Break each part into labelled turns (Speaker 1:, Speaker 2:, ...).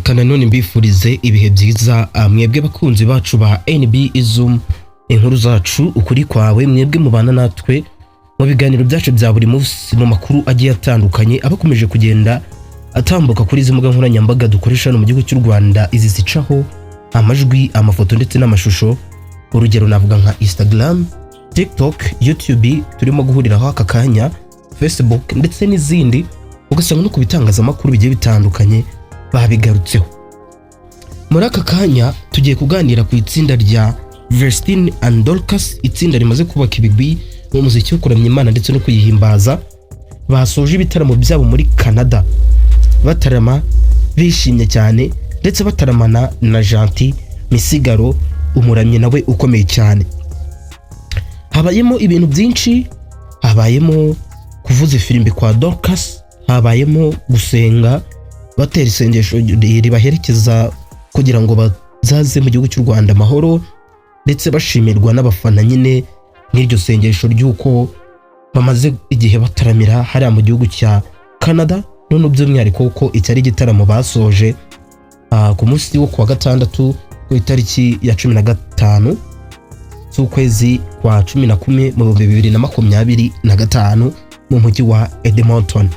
Speaker 1: Reka nanone mbifurize ibihe byiza, mwebwe bakunzi bacu ba NB Izum, inkuru zacu, ukuri kwawe, mwebwe mubana natwe mu biganiro byacu bya buri munsi, mu makuru agiye atandukanye aba akomeje kugenda atambuka kuri izi mbuga nkoranyambaga dukoresha hano mu gihugu cy'u Rwanda, izi zicaho amajwi, amafoto ndetse n'amashusho. Urugero navuga nka Instagram, TikTok, YouTube turimo guhuriraho aka kanya, Facebook ndetse n'izindi, ugasanga no ku bitangazamakuru bigiye bitandukanye babigarutseho. Muri aka kanya tugiye kuganira ku itsinda rya Vestine and Dorcas, itsinda rimaze kubaka ibigwi mu muziki wo kuramya Imana ndetse no kuyihimbaza. Basoje ibitaramo byabo muri Canada, batarama bishimye cyane, ndetse bataramana na Gentil Misigaro, umuramyi nawe ukomeye cyane. Habayemo ibintu byinshi, habayemo kuvuza ifirimbi kwa Dorcas, habayemo gusenga batera isengesho ribaherekeza kugira ngo bazaze mu gihugu cy'u Rwanda amahoro, ndetse bashimirwa n'abafana nyine nk'iryo sengesho ry'uko bamaze igihe bataramira hariya mu gihugu cya Canada. None by'umwihariko ko iki ari igitaramo basoje ku munsi wo kuwa gatandatu, ku itariki ya 15 z'ukwezi kwa 11 mu 2025 mu mujyi wa Edmonton.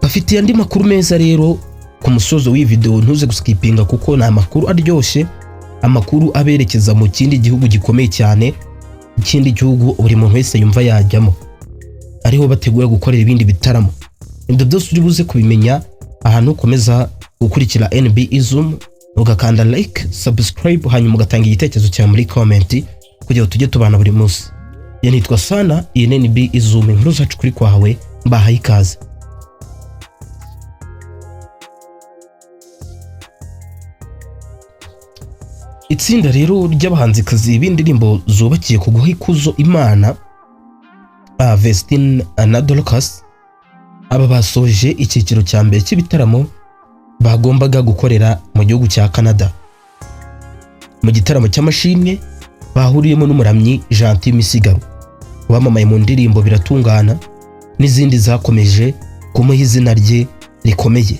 Speaker 1: Bafitiye andi makuru meza rero ku musozo w'iyi video, ntuze guskipinga kuko ni amakuru aryoshye, amakuru aberekeza mu kindi gihugu gikomeye cyane, ikindi gihugu buri muntu wese yumva yajyamo, ariho bategura gukorera ibindi bitaramo. Ibyo byose uri buze kubimenya ahantu ukomeza gukurikira NB Izum, ugakanda like, subscribe, hanyuma ugatanga igitekerezo cyawe muri comment kugira ngo tujye tubana buri munsi. Ya nitwa Sana, iyi ni NB Izum, inkuru zacu kuri kwawe, mbahaye ikaze. Itsinda rero ry'abahanzikazi b'indirimbo zubakiye ku guha ikuzo Imana, Vestine na Dorcas, aba basoje icyiciro cya mbere cy'ibitaramo bagombaga gukorera mu gihugu cya Canada, mu gitaramo cy'amashimwe bahuriyemo n'umuramyi Gentil Misigaro, wamamaye mu ndirimbo Biratungana n'izindi zakomeje kumuha izina rye rikomeye.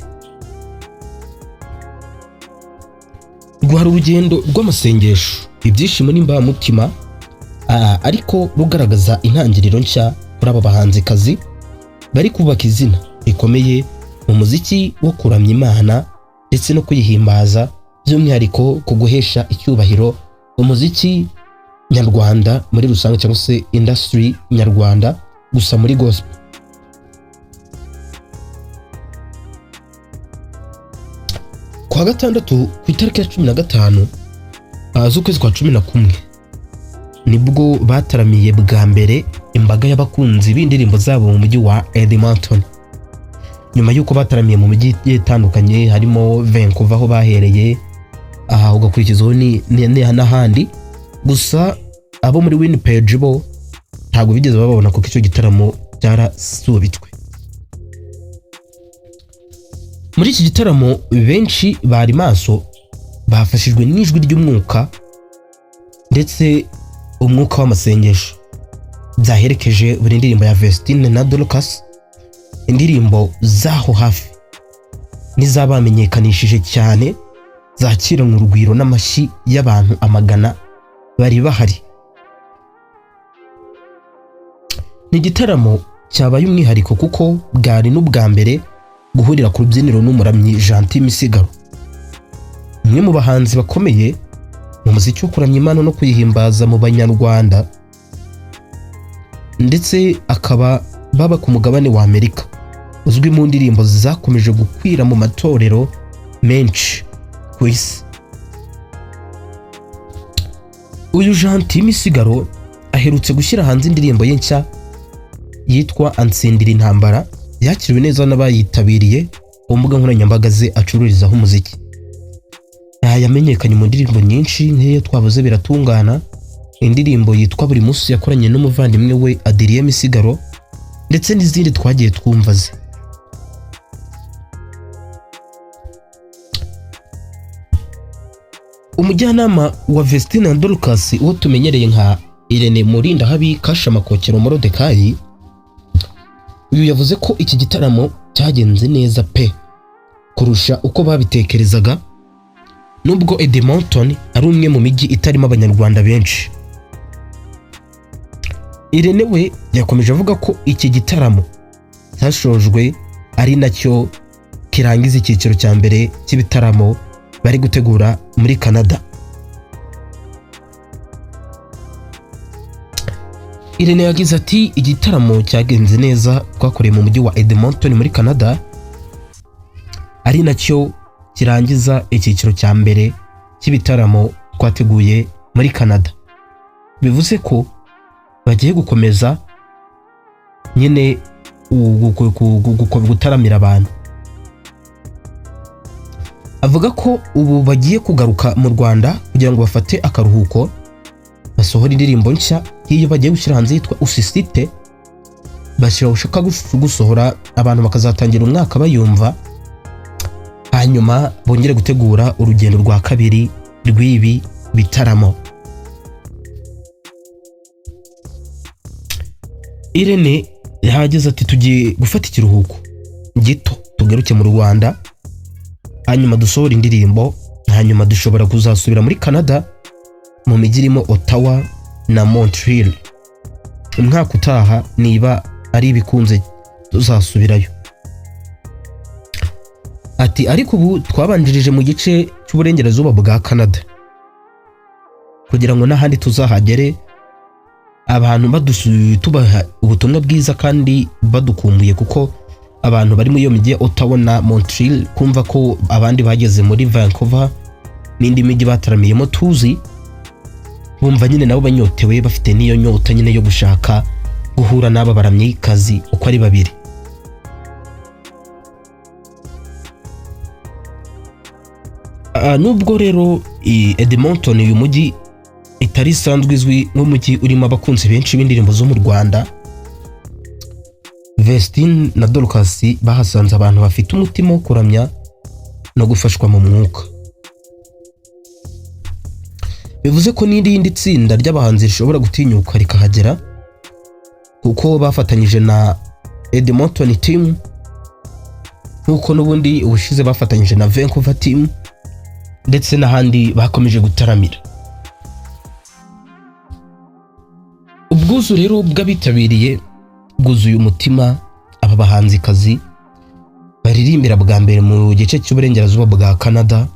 Speaker 1: Rwari urugendo rw'amasengesho, ibyishimo n'imbamutima, ariko rugaragaza intangiriro nshya kuri aba bahanzikazi bari kubaka izina rikomeye mu muziki wo kuramya Imana ndetse no kuyihimbaza, by'umwihariko ku guhesha icyubahiro umuziki nyarwanda muri rusange, cyangwa se industry nyarwanda gusa muri gospel. Kuwa gatandatu, ku itariki ya 15 z'ukwezi kwa 11, nibwo bataramiye bwa mbere imbaga y'abakunzi b'indirimbo zabo mu mujyi wa Edmonton, nyuma y'uko bataramiye mu mijyi igiye itandukanye harimo Vancouver aho bahereye, aha ugakurikizaho n'ahandi. Gusa abo muri Winnipeg bo ntabwo bigeze bababona kuko icyo gitaramo cyarasubitswe. Muri iki gitaramo benshi bari maso, bafashijwe n'ijwi ry'umwuka ndetse umwuka w'amasengesho byaherekeje buri ndirimbo ya Vestine na Dorcas, indirimbo zaho hafi n'izabamenyekanishije cyane, zakiranwe urugwiro n'amashyi y'abantu amagana bari bahari. Ni igitaramo cyabaye umwihariko kuko bwari n'ubwa mbere guhurira ku rubyiniro n'umuramyi Gentil Misigaro, umwe mu bahanzi bakomeye mu muziki wo kuramya Imana no kuyihimbaza mu banyarwanda, ndetse akaba baba ku mugabane wa Amerika, uzwi mu ndirimbo zakomeje gukwira mu matorero menshi ku isi. Uyu Gentil Misigaro aherutse gushyira hanze indirimbo ye nshya yitwa Ansindira Intambara, yakiriwe neza n'abayitabiriye ku mbuga nkoranyambaga ze acururizaho umuziki. Yamenyekanye mu ndirimbo nyinshi nk'iyo twavuze Biratungana, indirimbo yitwa Buri Munsi yakoranye n'umuvandimwe we Adrien Misigaro, ndetse n'izindi twagiye twumva ze. Umujyanama wa Vestine na Dorcas, uwo tumenyereye nka Irene Murindahabi Kashamakokero Morodekayi, uyu yavuze ko iki gitaramo cyagenze neza pe, kurusha uko babitekerezaga, nubwo Edmonton ari umwe mu mijyi itarimo Abanyarwanda benshi. Irene we yakomeje avuga ko iki gitaramo cyashojwe ari nacyo kirangiza icyiciro cya mbere cy'ibitaramo bari gutegura muri Canada. Irene yagize ati: "Igitaramo cyagenze neza twakoreye mu mujyi wa Edmonton muri Canada, ari nacyo kirangiza icyiciro cya mbere cy'ibitaramo twateguye muri Canada." Bivuze ko bagiye gukomeza nyine gutaramira abantu. Avuga ko ubu bagiye kugaruka mu Rwanda kugira ngo bafate akaruhuko, basohora indirimbo nshya nk'iyo bagiye gushyira hanze yitwa Usisite, bashaka gusohora abantu bakazatangira umwaka bayumva, hanyuma bongere gutegura urugendo rwa kabiri rw'ibi bitaramo. Irene yahageze ati: "Tugiye gufata ikiruhuko gito tugaruke mu Rwanda, hanyuma dusohora indirimbo, hanyuma dushobora kuzasubira muri Canada mu mijyi irimo Ottawa na Montreal umwaka utaha, niba ari ibikunze tuzasubirayo." Ati: "Ariko ubu twabanjirije mu gice cy'uburengerazuba bwa Canada kugira ngo n'ahandi tuzahagere abantu badusuye tubaha ubutumwa bwiza kandi badukumbuye, kuko abantu bari muri iyo mijyi ya Ottawa na Montreal kumva ko abandi bageze muri Vancouver n'indi mijyi bataramiyemo tuzi, bumva nyine nabo banyotewe, bafite n'iyo nyota nyine yo gushaka guhura n'aba baramyikazi uko ari babiri." Nubwo rero Edmonton, uyu mujyi itari isanzwe izwi nk'umujyi urimo abakunzi benshi b'indirimbo zo mu Rwanda, Vestine na Dorcas bahasanze abantu bafite umutima wo kuramya no gufashwa mu mwuka. Bivuze ko n'irindi tsinda ry'abahanzi rishobora gutinyuka rikahagera, kuko bafatanyije na Edmonton team, nk'uko n'ubundi ubushize bafatanyije na Vancouver team, ndetse n'ahandi bakomeje gutaramira. Ubwuzu rero bw'abitabiriye bwuzuye umutima aba bahanzikazi baririmbira bwa mbere mu gice cy'uburengerazuba bwa Canada.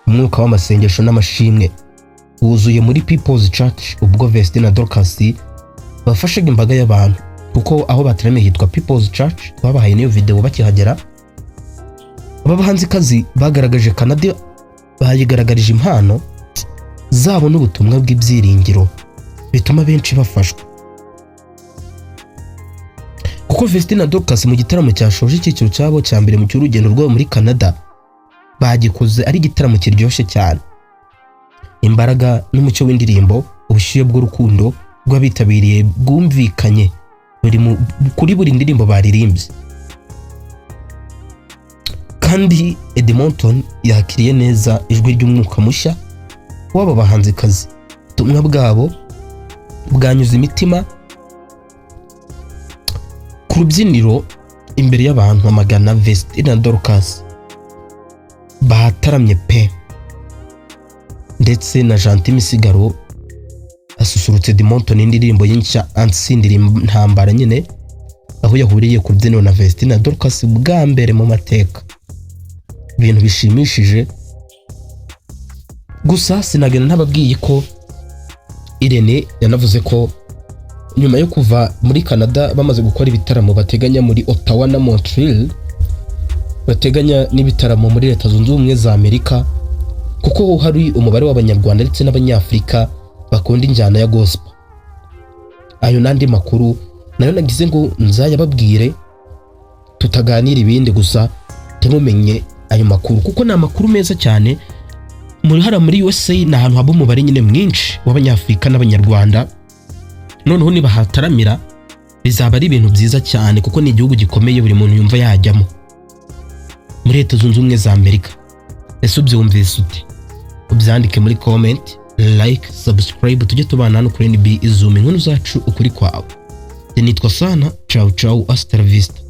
Speaker 1: Umwuka w'amasengesho n'amashimwe wuzuye muri People's Church ubwo Vestine na Dorcas bafashaga imbaga y'abantu, kuko aho bateraniye hitwa People's Church, twabahaye n'iyo video bakihagera. Aba bahanzikazi bagaragaje Canada, bayigaragarije impano zabo n'ubutumwa bw'ibyiringiro bituma benshi bafashwa, kuko Vestine na Dorcas mu gitaramo cyashoje icyiciro cyabo cya mbere mu cy'urugendo rwabo muri Canada bagikoze ari igitaramo kiryoshye cyane. Imbaraga n'umucyo w'indirimbo, ubushyuhe bw'urukundo rw'abitabiriye bwumvikanye kuri buri ndirimbo baririmbye. Kandi Edmonton yakiriye neza ijwi ry'umwuka mushya w'aba bahanzikazi. Ubutumwa bwabo bwanyuze imitima ku rubyiniro imbere y'abantu amagana. Vestine na Dorcas bataramye pe, ndetse na Gentil Misigaro asusurutse Edmonton n'indirimbo ye nshya Ansindira Intambara nyine, aho yahuriye ku rubyiniro na Vestine na Dorcas bwa mbere mu mateka. Ibintu bishimishije. Gusa sinagenda ntababwiye ko Irene yanavuze ko nyuma yo kuva muri Canada bamaze gukora ibitaramo bateganya muri Ottawa na Montreal, bateganya n'ibitaramo muri Leta Zunze Ubumwe za Amerika, kuko hari umubare w'Abanyarwanda ndetse n'Abanyafurika bakunda injyana ya gospel. Ayo n'andi makuru nayo nagize ngo nzayababwire, tutaganira ibindi, gusa ntimumenye ayo makuru kuko ni amakuru meza cyane. Muri hariya muri USA ni ahantu haba umubare nyine mwinshi w'Abanyafurika n'Abanyarwanda, noneho nibahataramira bizaba ari ibintu byiza cyane, kuko ni igihugu gikomeye buri muntu yumva yajyamo muri Leta Zunze Ubumwe za Amerika. Ese ubyumvise ute? Ubyandike muri comment, like, subscribe, tujye tubana hano kuri NB Izuma, inkuru zacu ukuri kwawe. Nitwa Sana, ciao ciao, hasta la vista.